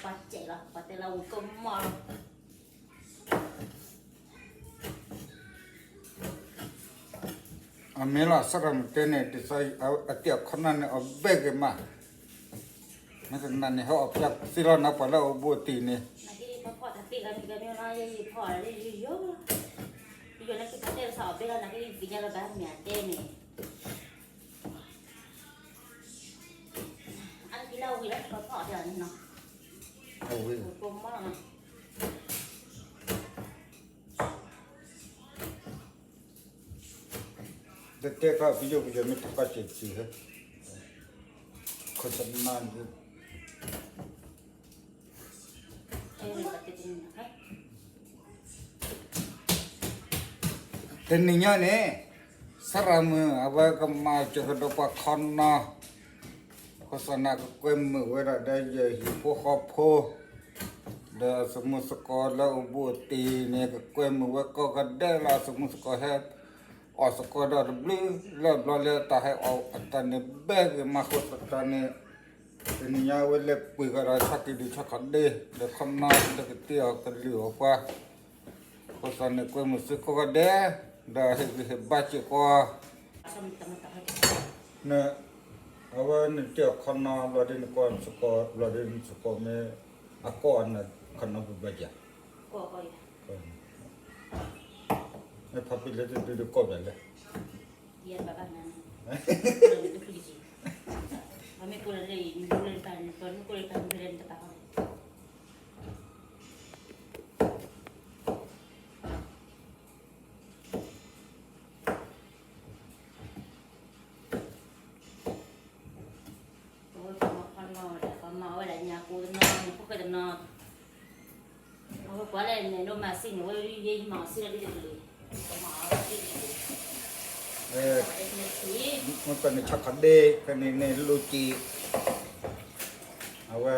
စဲးလီၤ ပှၤတဲလၢဝံကိၣ်မီၢ်လီၤ. အမ့ၢ်လီၤ စရၣ်မုၣ်တဲန့ၣ် ဒ်သိးအတ့ၢ်အခီၣ်နၢ်န့ၣ် အီၣ်ဘဲၣ်က့ၤမး, မ့ၢ်တနာ်န့ၣ် ဟဲအီၣ်ဖျါသ့လီၤ နပှၤလၢအအိၣ်ဘူးအတံၢ်န့ၣ်, နကဖီၣ်တၢ်သ့လီၤ နကမ့ၢ်လီၤ ယဖီၣ်ယိယိ, ယိယိလၢခံဖီၣ်တဲလၢဆၣ်အီၣ်ဘဲၣ်လီၤ နကသ့ၣ်ညါလၢၤဘၣ်မ့ၢ်အတဲန့ၣ်, အါတက့ၢ်လၢဝံၤလၢဖီၣ်ဖီၣ်အီၣ်တဲလီၤန့ၣ်နီၤ, အဝံၤ ကိၣ်မီၢ်လီၤနီၤ. တတဲခီပယိၣ်ပယိၣ်မ့ၢ်တကီၢ် စံးစံးဟဲ ခိၣ်သနါ တနံၤညါန့ၣ် စရၣ်မုၣ် အဝဲကမၤစၢၤကဒီးပှၤခီနီၤ, ခိၣ်သနါကကွဲမုာ်ဝဲဒၣ်ဒီးယဟံၣ်ဖိဃီဖိ, ဒီးအသမူသကိးလၢအိၣ်ဘူးအတံၢ်န့ၣ် ကကွဲမုာ်ဝဲကိးဂၤဒဲးလီၤ အသမူသကိးဟဲ အီၣ်သကိးဒီးတဘျုးလၢဘျီလၢ တၢ်ဟဲအီၣ်အတၢ်န့ၣ်ဘဲဂ့ၤမး အဃိသတးန့ၣ် တနံၤညါဝဲလဲၤပှ့ၤဃီဒီး ဆီၣ်ကံၢ်ဒုးဆီၣ်ခီၣ်ဒ့ ဒီးခီနီၤ ဒီးကတ့အီၣ်ကလုၢ်အီၣ်ပှၤ, အဃိသတးန့ၣ်ကွဲမုာ်သုကိးဂၤဒဲး, ဒီးဟ့ၣ်ဂံၢ်ဟ့ၣ်ဘါစ့ၢ်ကီး န အဝဲနတ့အီၣ်ခီနီၤ ဘျီဒ်နကိးသကိး ဘျီဒ်နသကိးမ့ၢ် အကိးအီၤနခီနီၤဘျီဘျီယၤ, ဖါပ့ၤလၢတဒုဒုကိးဘၣ်လဲၣ်, အဝဲပမၤခီနီၤဒီး ပမၤဝဲဒၣ်ညါကိးတနီၤ ဖိၣ်ဃဲတနီၤ, အဝဲပှၤလဲၣ်န့ၣ် ဒိၣ်မးစံးန့ၣ် ဝဲယဲယမၤအီၤစံးလီၤဒ်တကလုာ်, ပမၤအီၤစံးန့ၣ်, မ့ၢ်ပန့ၣ်ဆီၣ်ခီၣ်ဒ့ ဖဲန့ၣ်န့ၣ်လိၣ်က့ၤ, အဝဲ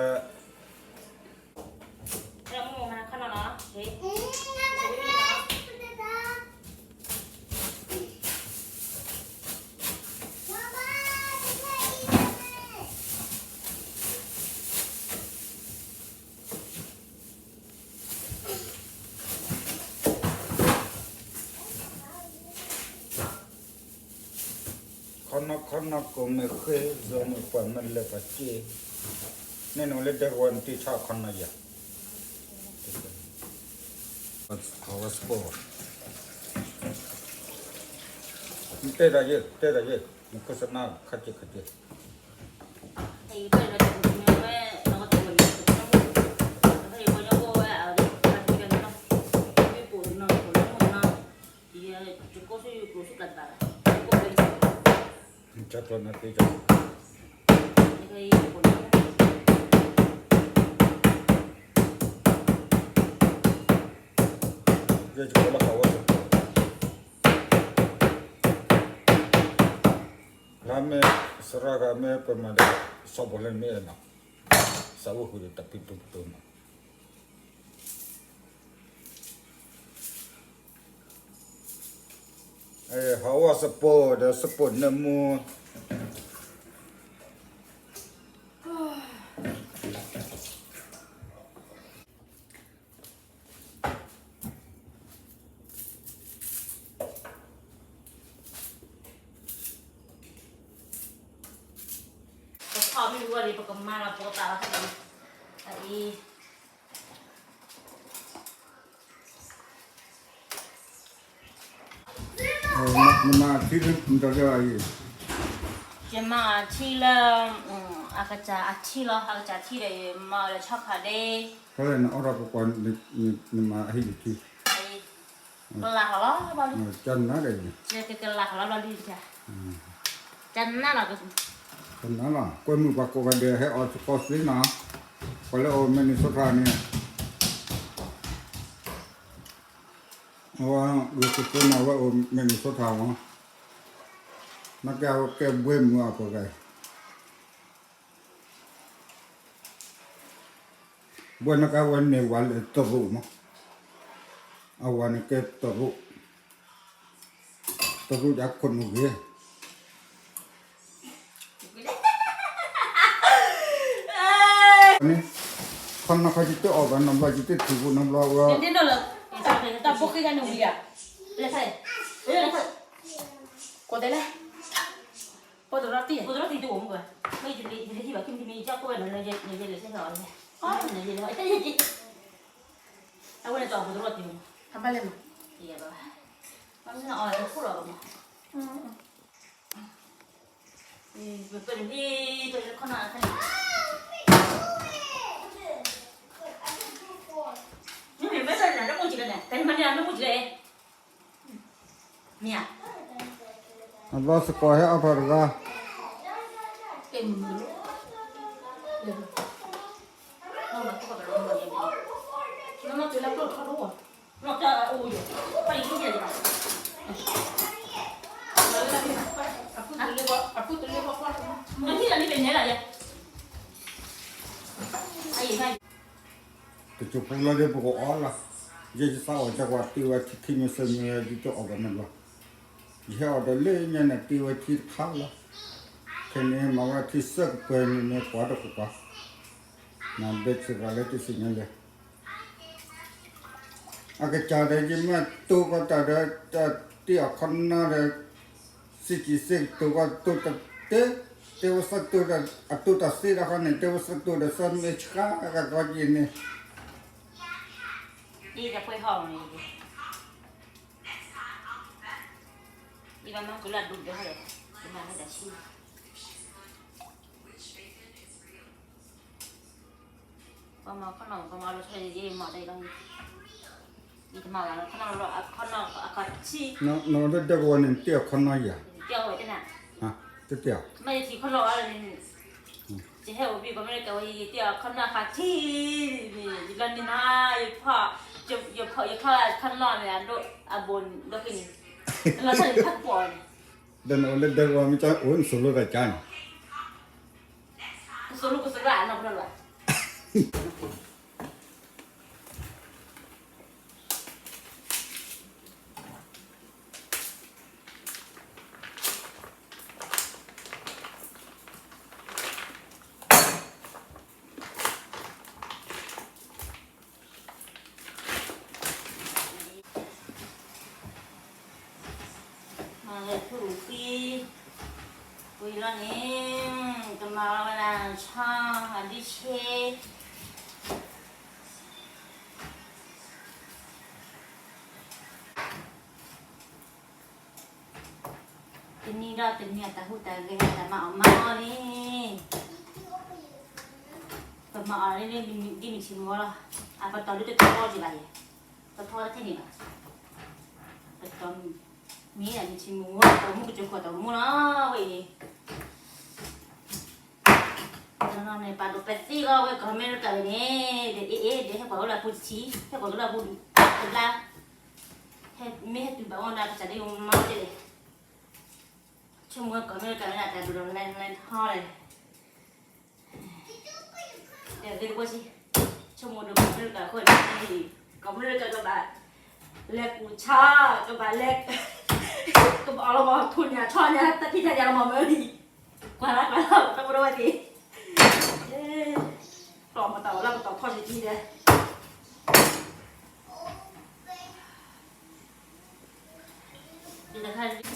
ခီနီၤခီနီၤကိးမုၢ်ဃ့ ယီၤမုၢ်ပှၢ်မ့ၢ်လဲၤပှၤစ့, န့ၣ်နအိၣ်လၢဒဲကဝီၤနတ့ဆီၣ်ခီနီၤယၤ, အဝဲစပိာ်, နတဲဒၣ်ယဲ တဲဒၣ်ယဲ, နခိၣ်စနါခါက့ခါက့ လၢမ့ၢ်စရၣ်ဂၤမ့ၢ်ပမၤဒီး စီၤပီၤလၢမ့ၢ်အဲၣ်နီၤ, စးဝဲဃုာ်ဒီးတၢ်ဖံးတၢ်မၤနီၤ, ဟးဝဲစပိာ်ဒီးစပိာ်နၢမူ ပထီၣ်မ့ၢ်ဝဲလံ ပကမၤလီၤ ပကပာ်လီၤ အံၤ နမၤထံလၢ နတၢ်လၢအံၤ ယမၤအထံလၢ အကစၢ်အထံလီၤ အကစၢ်ထံဒီး ယမၤအီၤလၢဆီၣ်ခီၣ်ဒ့ ဖဲလဲၣ်နအီၣ်ထီၣ်ကကွၢ် နမၤအဟံၣ်လၢထံ ကလၤဟီၣ်လီၤဘျီလံ ကနၣ်ဒီး ကလၤဟီၣ်လီၤဘျီလံ ကနၣ်လီၤ ကနၣ်လီၤ ကွဲမုာ်ပှၤကိးဂၤဒဲး ဟဲအီၣ်သကိးသ့နီၤ ပှၤလၢအိၣ် Minnesota န့ၣ် အဝဲ ဂုာ်သကိးနီၤ ဝဲအိၣ် Minnesota မး နကဲအဝဲကဲဘှဲမုာ်အီၤကိးဂၤ ဘှဲနကဲဝဲန့ၣ် ဝၤလၢတရူးမး အဝၤန့ၣ်ကဲတရူး တရူးယခိၣ်နူာ်ဂ့ၤ န့ၣ် ခီနီၢ်ခီယတအီၣ်ဘၣ်နီတဘျီ ယတထံၣ်ဘူးနီတဘျီဝဲ, တၢ်ဖိဃ့တၢ်န့ၣ်ဝံၤဒၣ်, လဲၤဖဲ, လဲၤဖဲ, ကိးတဲလဲၣ်, ဖိတရီတံၢ်, ဖိတရီတံၢ်တအိၣ်မူဘၣ်, မ့ၢ်ယတဟံၣ်ဘၣ် ခံမံၤတမံၤ ယကၠီကိးဝဲနီၤ လဲၤလဲၤလဲၤလဲၤလဲၤ, အဝဲန့ၣ်တအီၣ်ဖိတရီတံၢ်မး, ဟးဘၣ်လဲၣ်မး, ယဘၣ်, မ့ၢ်အီၣ်လၢခိၣ်လီၤမး. အဘျီစကွးဟဲအီၣ်ထီၣ်တဂၤ, တစိၢ်ဖိလီၤဒီးပကအီၣ်လီၤ, ယဲယသးအီၣ်ကကွၢ်တ့ဝဲထံခံမံၤသၢမံၤ ယတအီၣ်ဘၣ်နီတဘျီ, ယဟဲအီၣ်ဒီးလၢညါန့ၣ်တ့ဝဲထံတခါလီၤ, ခဲန့ၣ်မၤဝဲထံသၢကပှဲၤန့ၣ်န့ၣ် ကွၢ်တကကွၢ်, နဘဲစ့ၢ်ကီးလၢတသ့ၣ်ညါလဲၣ် အကစၢ်ဒီးယမ့ၢ်တိၢ်ကီတၢ်ဒီး တၢ်တ့အီၣ်ခီနီဒီး စံးကံၤစ့ကတိၤကီတိၢ်တၢ်တဲ, တဲဝဲသးတိၢ်ဒီး အတိၢ်တၢ်သ့ဒီးဃီန့ၣ် တဲဝဲသးတိၢ်ဒီးသးမ့ၢ်ဆှါကကီက့ၤန့ၣ်, ယတပှဲၤဟီၣ်န့ၣ်, ယဘၣ်မၤကလၢဒိၣ်ဒီးဟီၣ်ဒီး, ယမၤလၢတၢ်ဆံ ပမၤခီနီ ပမၤလီၤဆီ ယမၤတၢ်လီၤ, ယတမၤဘၣ်လီၤ ခီနီအခီၣ်ထံး, နလၢဒဲကဝီၤန့ၣ် တ့အခီနီယၤ, တ့ဝဲတနၤ, တ့, မ့ၢ်ယထံၣ်ခီနီအီၤလၢန့ၣ်, ယဟဲအိၣ်ဘှံးကီၢ်အမဲရကၤဝဲ ယတ့အခီနီအခီၣ်ထံး, ယလီၤန့ၢ်နၤ, ယဖီၣ်, ယဖီၣ်ယခီနီန့ၣ် အဒိၣ်အဘိၣ်ဒိၣ်က့ၤန့ၣ်, လီၤဆီယဖးကပီၤန့ၣ်, ဒီးနအိၣ်လၢဒဲကဝီၤမ့ၢ်ကအိၣ်နသိၣ်လိတၢ်ကါန့ၣ် ကသိၣ်လိကသိၣ်လိအနီၢ်ကနီၢ်လီၤ. မၤလၢထူၣ်ဃံ, ဝံၤလီၤန့ၣ်, ကမၤလီၤဝဲဒၣ်ဆီအဒုဆ့ တနံၤဒီးတနံၤအတၢ်ဟူးတၢ်ဂဲၤတၢ်မၤအီၣ်မၤအီၣ်န့ၣ်, ပမၤအီၣ်လၢ ဒ်မုၢ်ဆ့ၣ်မုၢ်ဂီၤလီၤ, အပတီၢ်ဒုတထီက့ၤဘၣ်ယဲ, တထီတထဲန့ၣ်ဘၣ်, ပတီၢ်မ့ၢ်ဒၣ်မုၢ်ဆ့ၣ်မုၢ်ဂီၤ ပတီၢ်မူကစၢၢ်ခိၣ်တီၢ်မူလီၤ, ဝဲအံၤ န့ၣ် ပာ်ဒိၣ်ပသံလီၤဝဲကီၢ်အမဲရကၤဝဲန့ၣ်, ဒီးအ့ၣ်အ့ၣ် ဒီးဟဲကွၢ်ဝဲလၢပူၤတထံၣ်, ဟဲကွၢ်ကလၢပူၤတဘျါ, မ့ၢ်ဟဲတုၤဘၣ်ဝဲဒၣ်ကစၢ်ဒ်မၤတဲလဲၣ်, ဆိကမိၣ်ဝဲကီၢ်အမဲရကၤဝဲဒၣ်တၢ်ဒိၣ်ထီၣ်လဲၤထီၣ်လဲၣ်, ဒီးဂ့ၤတဘိဆံ, ဆိကမိၣ်ဒီးကီၢ်အမဲရကၤအဃိန့ၣ်, ကီၢ်အမဲရကၤကဘၣ် လဲၤကူၣ်ဆါ, ကဘၣ်လဲၤ, ကဘၣ်အီၣ်လီၤမ့ၢ်ထူၣ်ညါဆီညါ တၢ်ဖံးတၢ်ညၣ်လီၤမ့ၢ်မ့ၢ်လံ, ကွၢ်လၢကွၢ်လၢ တၢ်ဖိတဝဲသ့ၣ်, တီၢ်မတၤဝဲလၢကတီၢ်ခီၣ်စံးတံၢ်ဒီး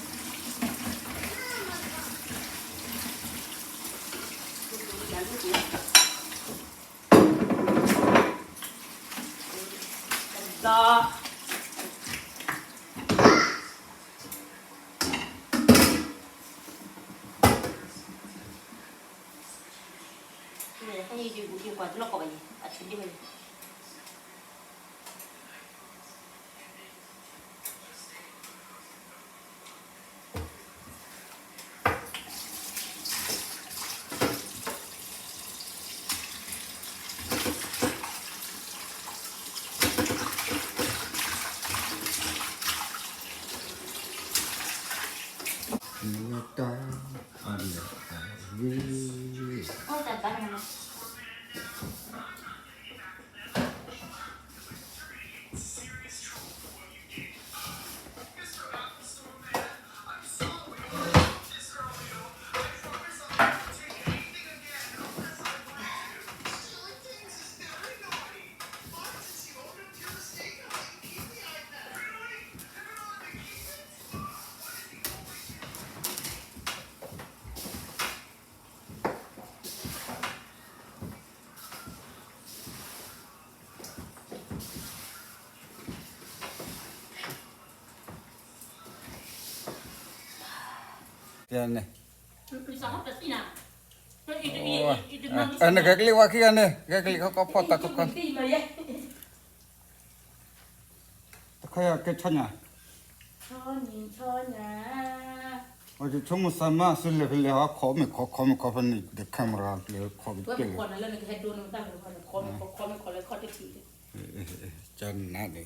န့ၣ်, အန့ၣ် ဂဲၤကလံၣ်ဝါခံဂၤန့ၣ် ဂဲၤကလံၣ်ခီကီဖီၣ်တၢ်ခီခီ, တခီယကဲဆီညါ, ဆီညါ, ဆီညါ, အဆိကမိၣ်စၢ်မး စလဲၤဖဲလဲၣ်ဟီ ခီမ့ၢ်ခီ ခီမ့ၢ်ခီဖဲန့ၣ် ဒီး camera လဲၤခီကကဲလၢ ခီနၤလၢနကဟဲဒိနတၢ်မ့ၢ်ခီန့ၣ် ခီမ့ၢ်ခီလၢခီတထံၣ်, ကနၤန့ၣ် ခီ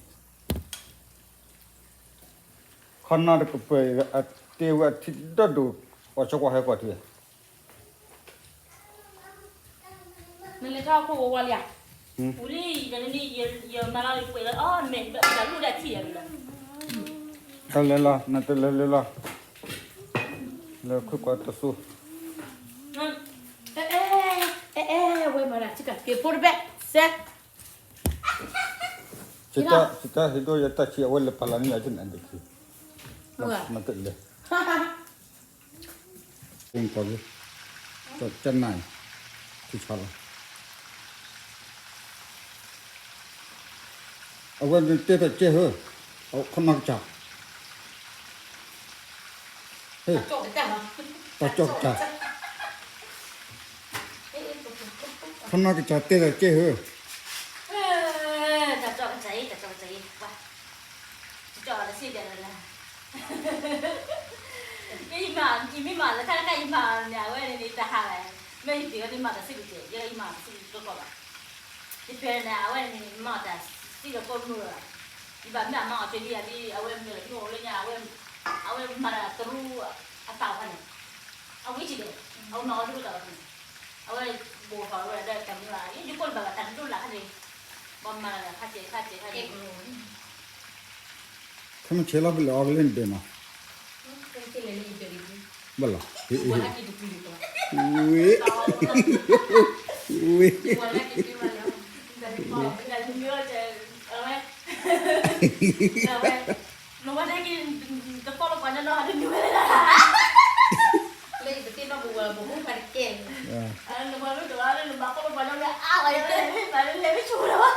နီတကပၤ အတဲဝဲအထံဒိၣ်ဒိၣ် ပှၤဆိကွၢ်ဟဲကွၢ်ထံ, နလဲၤထီၣ်ခိၣ်ဝဲဝါလံဧါ, ဝံၤလံ, ယမၤလီၤလံပှဲၤလၢ အီၣ် မ့ၢ်တၢ်လူၢ်ဒၣ်ထံၣ်ယၤလံလီၤ, တလဲၤလီၤ နတလဲၤလဲၤလီၤ, လၢခုၣ်ကွၢ်တစိ, အဲ အဲ ဝဲမၤဒၣ်ထံကၤက့ၤဖိတဘ့ၣ် စဲ စတၢ်ဟ့ဒိယတၢ်ဆံးအဝဲလဲၤပာ်လီၤန့ၢ်ယၤကနၣ်ဒ့ခံ, မတလဲၤ, ကနၣ်, ထံဆါလီၤ, အဝဲန့ၣ်တဲတၢ်ကဲဟၢ, ခီနီၢ်ကစၢ်, ဟ့ၣ်, တၢ်ကၠီၣ်ကစၢ်, ခီနီၢ်ကစၢ်တဲတၢ်ကဲဟၢ, တၢ်ကၠီၣ်ကစၢ်အံၤ တၢ်ကၠီၣ်ကစၢ်အံၤ, ကၠီၣ်လၢစံၣ်တဲၤလၢ ယမ့ၢ်မၤလၢတၢ်တခါ ယမၤန့ၣ် အဝဲန့ၣ်တဟးဘၣ်, မ့ၢ်ယပျံၤဝဲန့ၣ် မၤတၢ်စံၣ်ကတၢၢ် ယဲယမၤတၢ်စံၣ်ကတၢၢ်ကီးဘၣ်, ယပျံၤန့ၣ် အဝဲန့ၣ် မၤတၢ်စံၣ်လၢကိးမုၢ်လီၤ, ယဘၣ်မ့ၢ်အမၤအီစထြ့လယါလံ အဝဲမ့ၢ်လၢနအိၣ်လၢညါ အဝဲမၤတၢ်တရူးအတၢ်အိၣ်ဖးန့ၣ်, အဝံၤထံၣ်ဒီး အဝဲမၤအီတရူးတၢ်အိၣ်ဖးန့ၣ်, အဝဲဘိးဖးဝဲဒၣ်တၢ်မုၢ်လၢ် ယကိးလၢဘၣ်ဘၣ်တၢ်တဒိၣ်လၢ်ခါန့ၣ်, ဘၣ်မၤတၢ်ခါဆဲးခါဆဲးခါန့ၣ် ခဲမုၢ်ဆ့ၣ်လီၤ ပလဲၤအီၤကလၢနဒဲးမး, ဘၣ်လီၤ, ဝ့ၢ်, ဝ့ၢ်, နဝဲဒၣ်က့ၤ တကိးလၢပှၤညီနီၢ်ဟးတမံၤဝဲလၢ, လၢယပသ့ၣ်နီၣ်ပဝဲပဟူဖးတကဲ, နဝဲလၢတဝဲလၢနဘၣ်ကိးလၢပှၤညီနီၢ်အါဂၤယဝဲလၢ ဘၣ်လၢလဲၤမ့ၢ်ဆူၣ်လီၤ,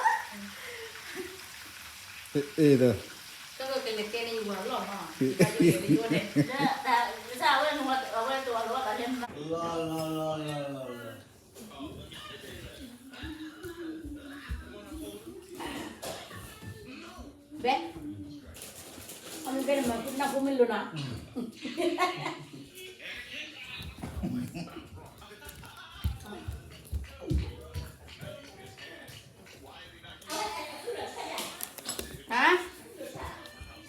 အ့ၣ်ဒီး ကကလဲၤကဲန့ၣ်ယဝဲလီၤမး, ဝဲတဝဲလီၤ, ဘဲ, အမ့ၢ်ဘဲနမၤနၢ်ဖိမ့ၢ်လိၤနီၤ, ဟါ,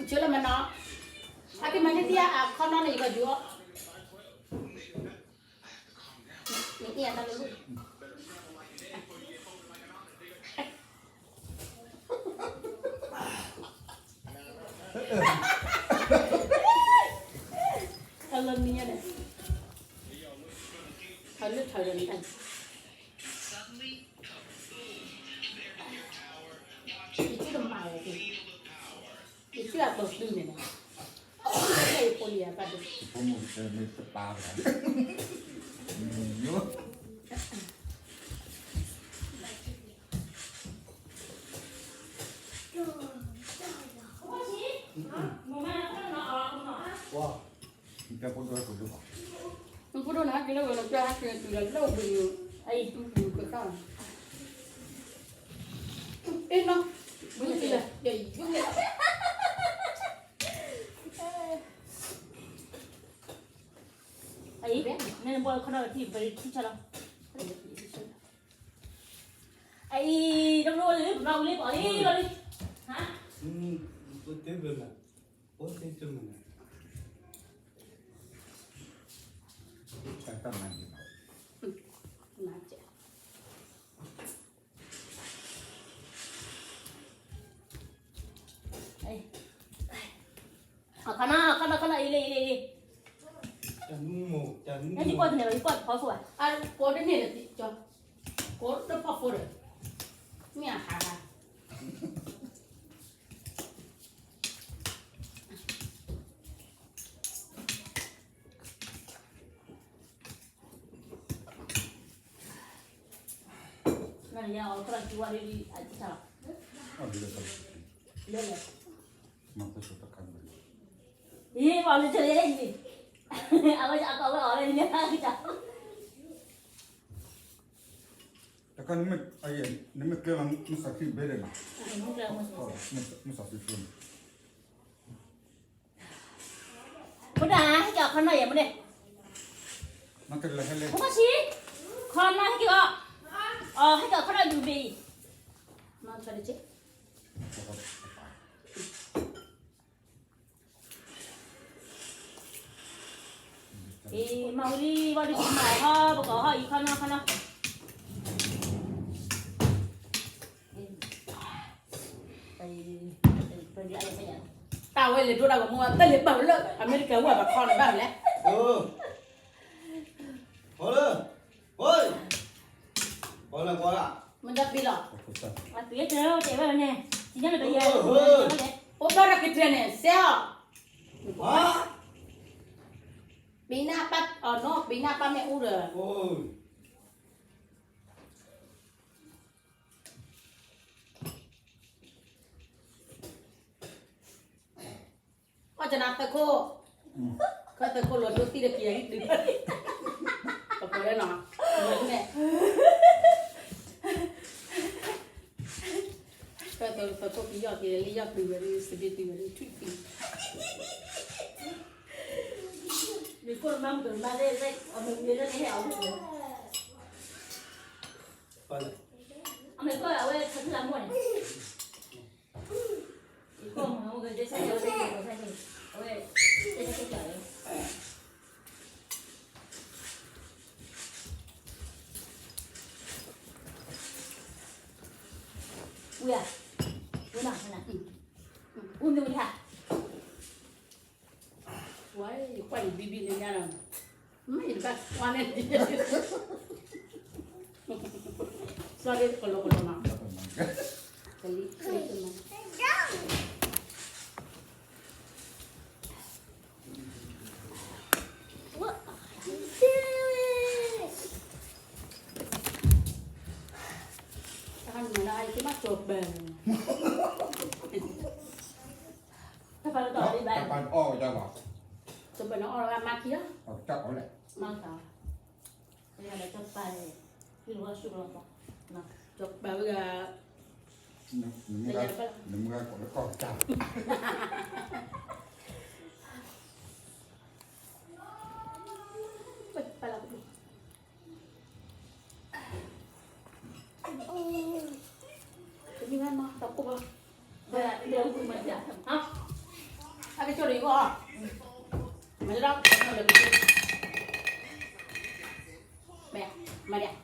ဆိလၢမနီၤ, အကမၤန့ၢ်သံအခီနီၢ်န့ၣ် ယကဒုးအီၣ်, နအ့ၣ်အတၢ်လၢ အလီၤနံၤညါဒီး, ထီၣ်လၢထီၣ်လၢနတၢ်, ယထံၣ်တမၤဝဲ, ယထံၣ်အပှၤပျုၢ်န့ၣ်, ယဖိလံၤအဘၣ်ဒိ, ယဖိမုၣ်တမ့ၢ်တပၢ်ဘၣ်, ဖိဒိၣ်န့ၣ် ဟဲက့ၤလၢဝဲလီၤ ကၠီဟဲက့ၤတုၤလီၤလၢဝ့ၢ်, အံၤတူၢ်တူၢ်ကသၣ်, အ့ၣ်နီၤ, ဘုကလၢ, ယယုၢ်လၢ, အံၤ, နဘီခီဒီးထံ ပထံဆၢလီၤ, အံၤ, တဘျီလၢ ပဘၣ်ဝံၤလံ ပအီၣ်လံလီၤလံ, ဟါ, ပတဲဘၣ်လၢ, ပတဲဘၣ်လၢ, တၢ်တၢ်မၤန့ၣ်, ခီနီၤ ခီနီၤ ခီနီၤ အံၤလံ အံၤလံ အံၤလံ, ယကွၢ်တန့ၢ်ဘၣ် ယကွ၁ါ်ဖိဘၣ်, ကိးတန့ၢ်လၢၤ, ကိးတဖီၣ်ဖိဒီး, မ့ၢ်အဟးဟး နယၤအီၤ သရၣ်ကံဝါဒ်အံၤ အကစၢ်, လၢလၢ, မၤကဆူၣ်တခါန့ၣ်, အံၤ ပှၤလၢတလဲအံၤန့ၣ်, အဝဲအကီဝဲအီၤလၢညါကၠီ, တခါနမ့ၢ်ကျဲလီၤ မုၢ်စးခံဘဲဒဲးနီၤ, မုၢ်စးခံန့ၣ်, ဖိဒၣ်ဟဲက့ၤအီၤခီနီၢ်ယဲၢ်မ့ၢ်န့ၣ်, ဖိမဆံ, ခီနီၢ်ဟဲက့ၤအီၤ, အဟဲက့ၤအီၤခီနီၢ်ဒုးဘ့ၣ်အံၤ, မၤဖျါတက့ၢ်. အံၤ မၤဝံၤလံ ဘၣ်ဒုးမၤဟီ ပကအီၣ်ဟီၣ်အံၤခီနီၢ်ခီနီၢ်, တၢ်ဝဲလဲၤဒိတၢ်ဂီၤမူ တလဲၤပာ်ဝဲလၢအမဲရကၤဝဲဘၣ်ခီန့ၣ်ဘၣ်လဲၣ်, မ့ၢ်တပ့ၤလီၤ, ပ့ၤတဲတဲဝဲန့ၣ်, အိၣ်ဘၣ်တၢ်ကတၢၢ်န့ၣ် စဲအီၤ, ပ့ၤနၢ်ပၢ်အီၤနီၤ ပ့ၤနၢ်ပၢ်မ့ၣ်အူဒီး အီၣ်ကနၣ်သုးခိၣ်, ခၢသုးခိၣ်လီၤဒိသံတက့ၢ်, ပပၢၢ်လၢနီၤ, ခၢသုးခိၣ်ကယီၢ်က့ၤလၢယီၢ်တုၤဝဲဒၣ် စပံးတုၤဝဲဒၣ် ထွံၣ်သံ, မ့ၢ်ခိၣ်မါမုၢ်ကမါလၢ အမ့ၢ်ဝံၤလၢကဟဲအီၤ, အမ့ၢ်ခိၣ်အဝဲဆၢထၢၣ်လၢမိၢ်န့ၣ် ဝဲ, ဝဲနီၤ, ဝဲမ့ၢ်ဝဲဒၣ်, ဝဲယကွၢ်ယဘံဘံလၢညါလီၤ, မ့ၢ်ယတဘၣ်ကွၢ်န့ၣ်, စီၤဒ့ကလိကလိနီၤ, ကလံၤကလံၤကမၤ တၢ်နမၤလၢအအံၤက့ၤမးကၠီၤပၢၤ, တၢ်ပၢၤအီၣ်ဝဲဒၣ်ဘၣ်, ကၠီၤပၢၤနအီၣ်ဝဲမၤခံလီၤ, ကၠီၤပၢၤ, ကၠီၤပၢၤဝဲဒၣ်, နမုၢ်ဂၤကိးလၢကီၢ်ကၠီၤ တမံၤဘၣ်နီၤ တၢ်ကိၢ်ဘၣ်, အကကၠိၣ်ဒံးအီၣ်, မၤဒီး, မၤဒီး, မၤဒီး